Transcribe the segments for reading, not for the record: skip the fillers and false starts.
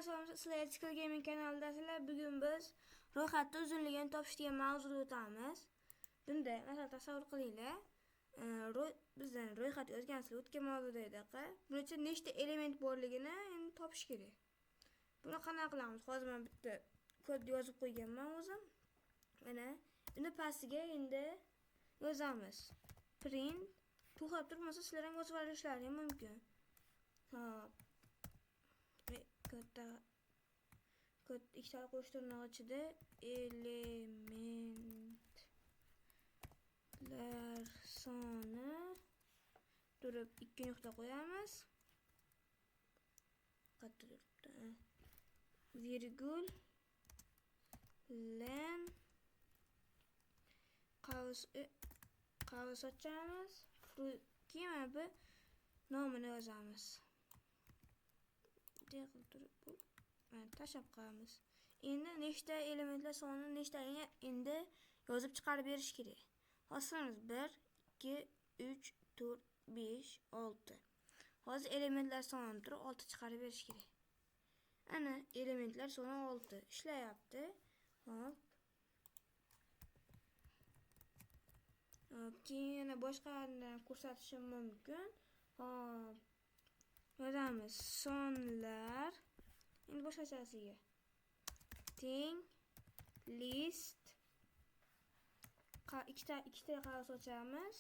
Hammaga sizlar Ethical Gaming kanalidasizlar. Bugun biz ro'yxatda uzunligini topish degan mavzuda o'tamiz. Bunda masalan tasavvur qilinglar. Bizdan ro'yxat yozgansizlar o'tgan mavzuda edik. Buning ichida nechta element borligini endi topish kerak. Buni qanaqa qilamiz? Hozir men bitta kod yozib qo'yganman o'zim. Mana uni pastiga endi yozamiz. Print to'xtab turmasa sizlar ham yozib olishlaring mumkin. Hop. Katta kod ikkita qo'sh tirnoq ichida elementlar soni turib 2 nuqta qo'yamiz. Qayerda turibdi? Virgul len qavs ochamiz. Keyin mana bu nomini yozamiz. Bunday qilib turib bu mana tashlab qo'yamiz. Endi nechta elementlar soni nechtaligini endi yozib chiqarib berish kerak. Hozir 1 2 3 4 5 6. Hozir elementlar sonini turib 6 chiqarib berish kerak. Ana elementlar soni 6 ishlayapti. Hop. Hop, keyin yana boshqalarni ko'rsatishim mumkin. Hop. Yozamiz sonlar. Endi boshqachasiga. Teng list ikkita qavs ochamiz.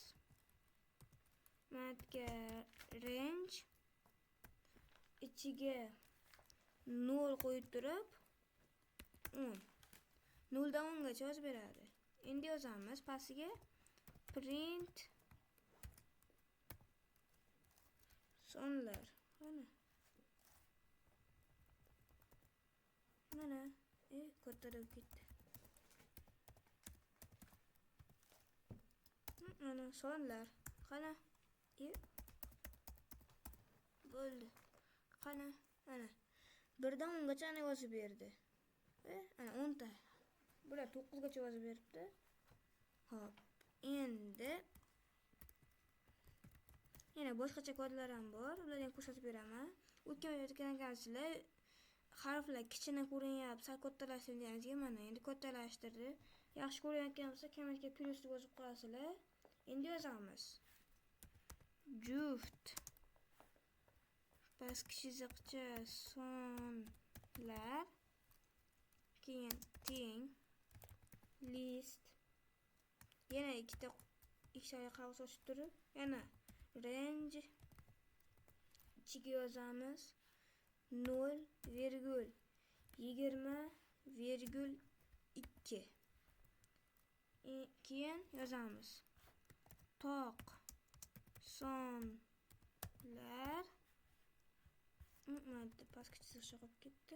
Mana range ichiga 0 qo'yib turib 10. 0 dan 10 gacha yozib beradi. Endi yozamiz pastiga print sonlar. Mana. Mana, ko'tarib ketdi. Mana sonlar. Qana? Bo'ldi. Qana? Mana. 1 dan 10 gacha yozib berdi. Ana 10 ta. Bular 9 gacha yozib beribdi. Hop. Endi yana boshqacha kodlar ham bor. Ularni ham ko'rsatib beraman. O'tgan o'tgan harflar kichkina ko'rinyapti, sal kattalashtirganingizga mana endi kattalashtirdi. Yaxshi ko'rinayotgan bo'lsa, kommentga plyus deb yozib qo'yasizlar. Endi yozamiz. Juft pastki chiziqcha sonlar keyin teng list yana ikkita qavs ochib turib, yana range ichiga yozamiz 0,20,2. Keyin yozamiz toq sonlar. Mana pastki chiziqcha qolib ketdi.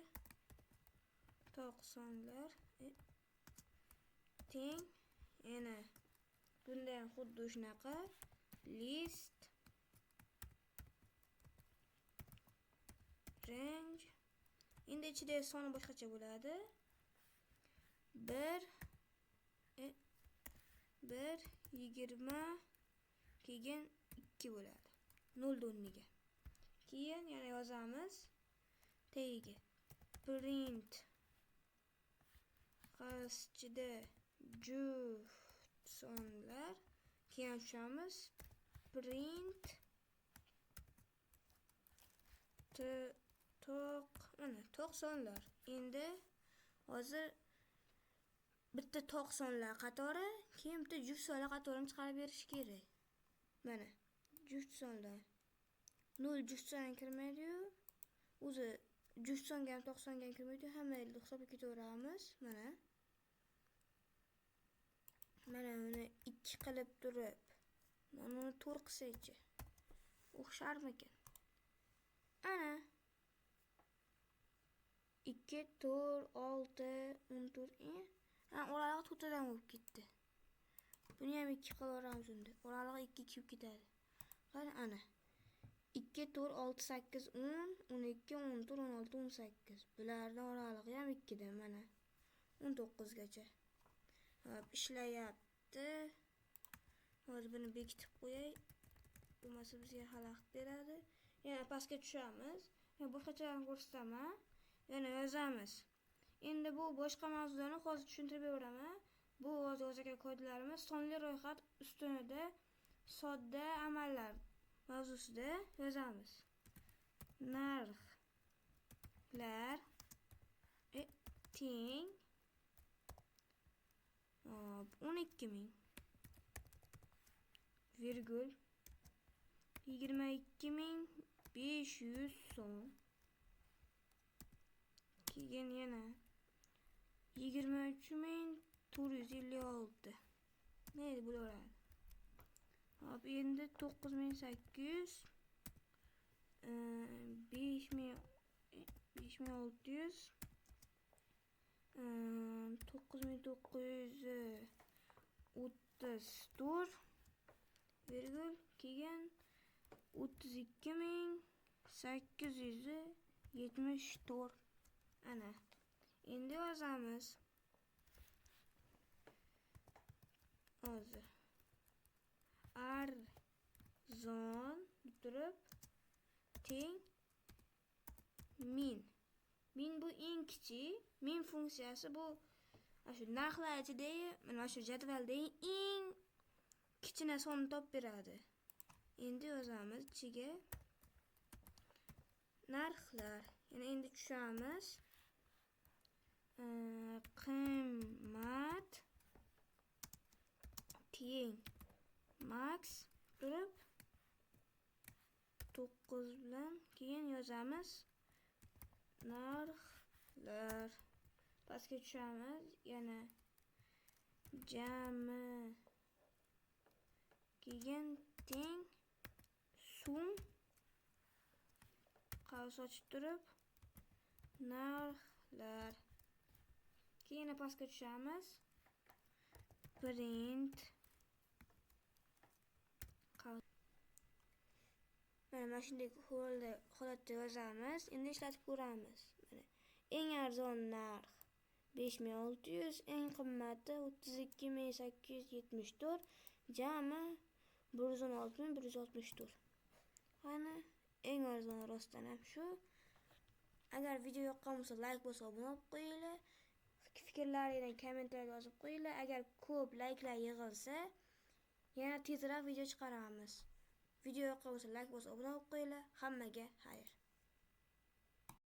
Toq sonlar teng yana bunda ham xuddi shunaqa list range. Endi ichida soni boshqacha bo'ladi. 1 1 20 keyin 2 bo'ladi. 0 o'rniga. Keyin yana yozamiz tagiga print qavs-ichida juft sonlar keyin tushamiz print to'q mana to'q sonlar. Endi hozir bitta to'q sonlar qatori, keyin bitta juft sonlar qatorini chiqarib berish kerak. Mana juft sonlar 0 juft son kirmaydi-yu. O'zi juft songa ham to'q songa ham kirmaydi-yu. Hamma endi hisobga ketaveramiz. Mana. Mana uni 2 qilib turib, mana uni 4 qilsak-chi. O'xsharmikan? Ana 2 4 6 14. Ha, oralig'i 4 tadan bo'lib ketdi. Buni ham 2 qilaveramiz unda. Oralig'i 2 2 bo'lib ketadi. Qani ana. 2 4 6 8 10 12 14 16 18. Bularning oralig'i ham 2 dan mana. 19 gacha. Hop, ishlayapti. Hozir buni bekitib qo'yay. Bo'lmasa bizga xalaqit beradi. Yana pastga tushamiz. Boshqachalarni ko'rsataman. Yana yozamiz. Endi bu boshqa mavzularni hozir tushuntirib beraman. Bu hozir yozgan kodlarimiz sonli ro'yxat ustunida sodda amallar mavzusida yozamiz. Narxlar teng 12 000 virgul 22 500 so'm, keyin yana 23 456, mayli, bo'laveradi. Hop, endi 9800, 5000, 5600, 9934 virgul, keyin 32 874. Ana endi yozamiz hozir arzon deb turib teng min. Min bu eng kichik, min funksiyasi bu mana shu narxlar ichidagi, mana shu jadvaldagi eng kichkina sonni topib beradi. Endi yozamiz ichiga narxlar. Yana endi tushamiz. Qimmat teng max turib 9 bilan, keyin yozamiz narxlar. Pastga tushamiz, yana jami, keyin teng sum qavs ochib turib narxlar. Keyin yana pastga tushamiz, print. Mana shunday holatda yozamiz. Endi ishlatib ko'ramiz. Mana eng arzon narx 5600, eng qimmati 32 874, jami 116 164. Qani, eng arzoni rostdan ham shu. Agar video yoqqan bo'lsa, layk bosib obuna bo'lib qo'yinglar. Fikrlaringni kommentariyada yozib qo'yinglar. Agar ko'p layklar yig'ilsa, yana tezroq video chiqaramiz. Video yoqqan bo'lsa, layk bosib obuna bo'lib qo'yinglar. Hammaga xayr.